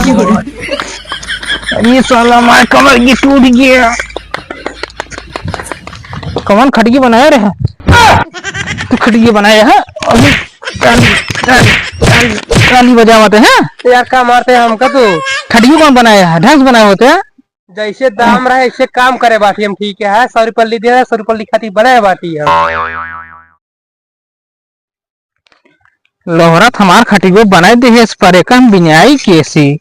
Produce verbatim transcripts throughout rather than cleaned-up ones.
अरे साला, हमार कमर की टूट गया। कौन खटिया बनाया रे? तू खटिया बनाया है? अभी ताली, ताली, ताली, ताली बजावत है। यार, का मारते हैं हमका तू? खटिया कौन बनाया है? ढंग से बनाए होते हैं। जैसे दाम रहे, ऐसे काम करे बाटी हम, ठीक है? सौ रुपये ली दे, सौ रुपये ली खातिर बनाए बाटी हम। लोहरा त हमार खटियो बनाए देहे, पर एक हम बिनाई केसी,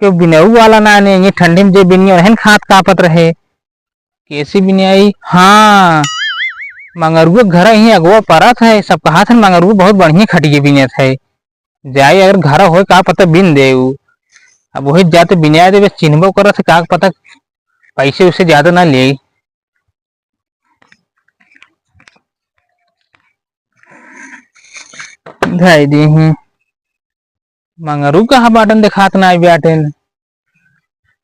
क्यों बिनाऊ वाला ना ने, ये ठंडी में जे बिनियो रहन खात कापत रहे। केसी बिनाई, हाँ, मंगरुआ घर ही अगुआ परत है, सब कहात है मंगरुआ बहुत बढ़िया खटिया बिनत है। जाई अगर घर होए का पता बिन दे उ। अब वही जाते बिनाए देवे, चिन्हबो करत है का पता पैसे उसे ज्यादा ना ले। धई दीही। मंगरू कहाँ बाटन, देखात नाई बाटन।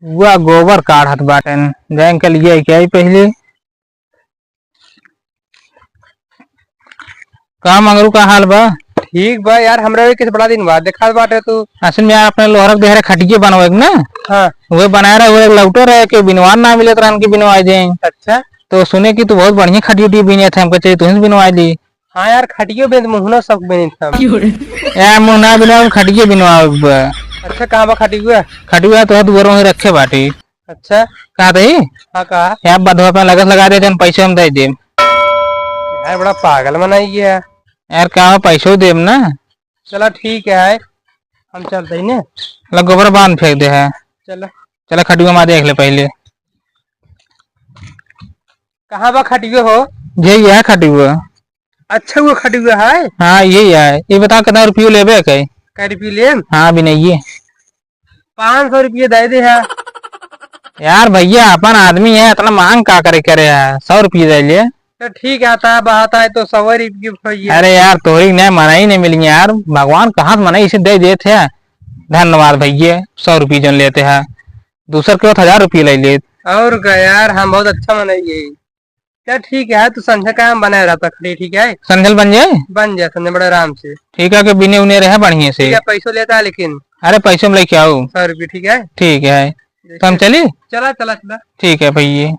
हुआ गोबर काढ़त बाटन। जाए के लिए क्या ही पहले। का मंगरू, का हाल बा? ठीक बा यार, हमरा भी किस बड़ा दिन बाद देखात बाटे तू। असल में यार, अपने लोहरक देहरे खटिये बनवे के ना। हाँ। उहे बनाए रहे, उहे लौटे रहे, के बिनवान ना मिले, तो हमके बिनवाए दे। अच्छा। तो सुने कि तू बहुत बढ़िया खटियो उटियो बीने थे, हमको चाहिए तुहीं से बिनवाए ली। हाँ यार, खटियो बीने, मुहना सब बीने थे हम। यार, मुहना बिना खटियो बिनवावे के बा। अच्छा, कहाँ बा खटियो? खटियो तो है, दुआरों में रखे बाटी। अच्छा। कहा थे? हाँ, कहा। यार, बधवा पे लगस लगा दे, जौन पैसे हम दे देम। यार, बड़ा पागल बनाई है। यार, का हो, पैसो देम ना। चला, ठीक है, हम चलते ही ने। ला, गोबर बांध फेंक दे है। चला। चला, खटियो मा देख ले पहले। कहाँ बा खटियो हो? यही है खटियो। अच्छा, वो खटियो है? हाँ, यही है। ये बता, कितना रुपयो लेबे के? कै रुपये लेम? हाँ, बिनइये। पाँच सौ रुपये दे दे है। यार भैया, अपन आदमी है, इतना मांग का करे करे है? सौ रुपये दे ले। तो ठीक है, आता है, बात आए तो सौ रुपये भैया। अरे यार, तोहरी ने मनाई नहीं मिली यार, भगवान कहाँ से मनाई इसे दे देते हैं। धन्यवाद भैया, सौ रुपये जन लेते हैं, दूसर के होत हजार रुपये ले लेत। और का यार, हम बहुत अच्छा मनाई है। चल ठीक है, तू संझा का हम बनाए रहता खड़ी, ठीक है? संझल बन जाए? बन जाए संझा बड़े आराम से। ठीक है, के बिने उने रहे बढ़िया से। ठीक है, पैसो लेता है लेकिन। अरे पैसो में लेके आओ। सौ रुपये, ठीक है? ठीक है, तो हम चली? चला, चला, चला। ठीक है भैया।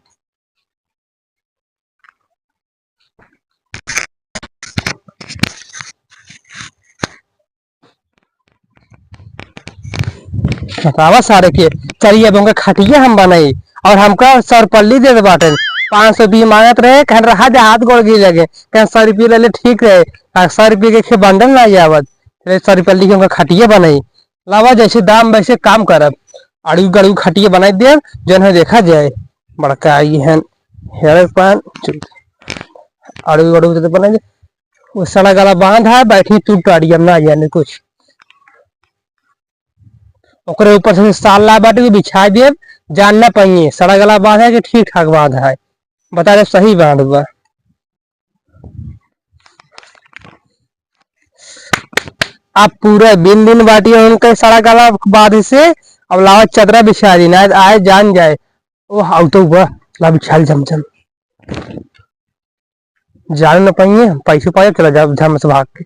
बतावा सारे के, चलिए अब उनका खटिया हम बनाई और हमका सौ रुपल्ली दे दे बाटन। पाँच सौ रुपये मांगत रहे, कहन रहा जा हाथ गोड़ गिर लगे, कहन सौ रुपये ले ले ठीक रहे, आ सौ रुपये के खे बंडल ना आवत, ले सौ रुपल्ली के उनका खटिया बनाई। लावा जैसे दाम वैसे काम करब, अड़ू गड़ू खटिया बनाई देब, जन है देखा जाए। बड़का आई है हेरे पान, अड़ू गड़ू तो बनाई दे। वो सड़ा गला बांध है, बैठी तू टाड़ी, हम ना जाने कुछ। ओकरे ऊपर से साल ला बाटे, बिछा देब, जान ना पाइए। सड़ा गला बांध है कि ठीक ठाक बांध है, बता दे सही बांध बा। आप पूरा बिन दिन बाटी उनके सड़ा गला बांध से, अब लावा चदरा बिछा दी ना, आए जान जाए। ओ, आउ तो हुआ, ला बिछाल जम जम। जान न पाइए, हम पैसे पाए, चला जाओ, झाम से भाग के।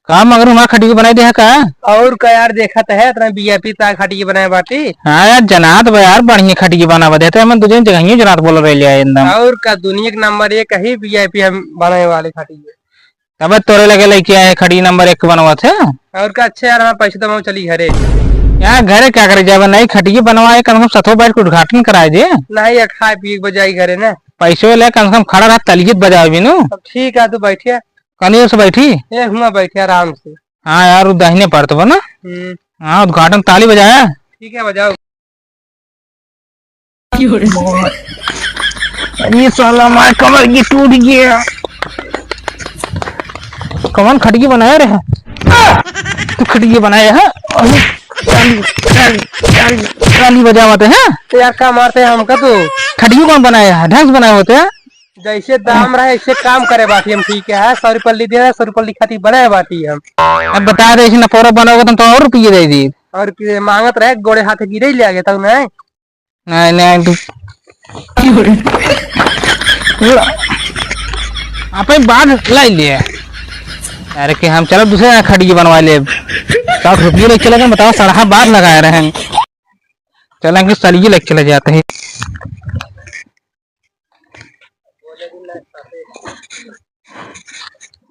का मगर हमार खटिया बनाई दे है का? और का यार, देखा तो है, इतना वीआईपी ता खटिया बनाए बाटी। हाँ यार, जनात बा यार, बढ़िया खटिया बनावा देते, हम दो जन जगह ही जनात बोल रहे लिया एकदम। और का, दुनिया के नंबर एक ही वीआईपी हम बनाए वाले खटिया। तब तोरे लगे लइके आए, खड़ी नंबर एक बनवत है। और का, अच्छा यार, हमार पैसे तो चली घरे। यार, घरे क्या करे जाबे? नई खटिया बनवाए, कम से कम सथो बैठ के उद्घाटन कराए दे। नहीं, या खाए पिए के बजाई घरे ना। पैसे ले, कम से कम खड़ा रहा, तलियत बजावे बिनु। अब ठीक है, तू बैठिया। कनियो से बैठी? ए, हुआ बैठे आराम से। हाँ यार, वो दाहिने पड़त बा ना। हम्म। हाँ, उद्घाटन ताली बजाया। ठीक है, बजाओ। अरे साला, हमारे कमर की टूट गया। कौन खटिया बनाया रे? तू खटिया बनाया है? अरे, ताली, ताली, ताली, ताली बजावत है। तो यार, का मारते हैं हमका तू? खटिया कौन बनाया है? ढंग से बनाए होते हैं। जैसे दाम रहे, ऐसे काम करे बाटी हम, ठीक है? सौ रुपये ली दे, सौ रुपये ली खातिर बनाए बाटी हम। अब बता दे, ऐसे ना पूरा बनोगे तो हम तो और रुपये दे दी। और रुपये मांगत रहे, गोड़े हाथ गिरे ले आगे तब नहीं। नहीं, नहीं, तू आपे बाद लाई ले। अरे कि हम चलो दूसरे यहाँ खटिया बनवा ले। साठ रुपये लेके चले गए, बताओ, सड़हा बार लगाए रहे हैं। चलेंगे, सलिए लेके चले जाते हैं।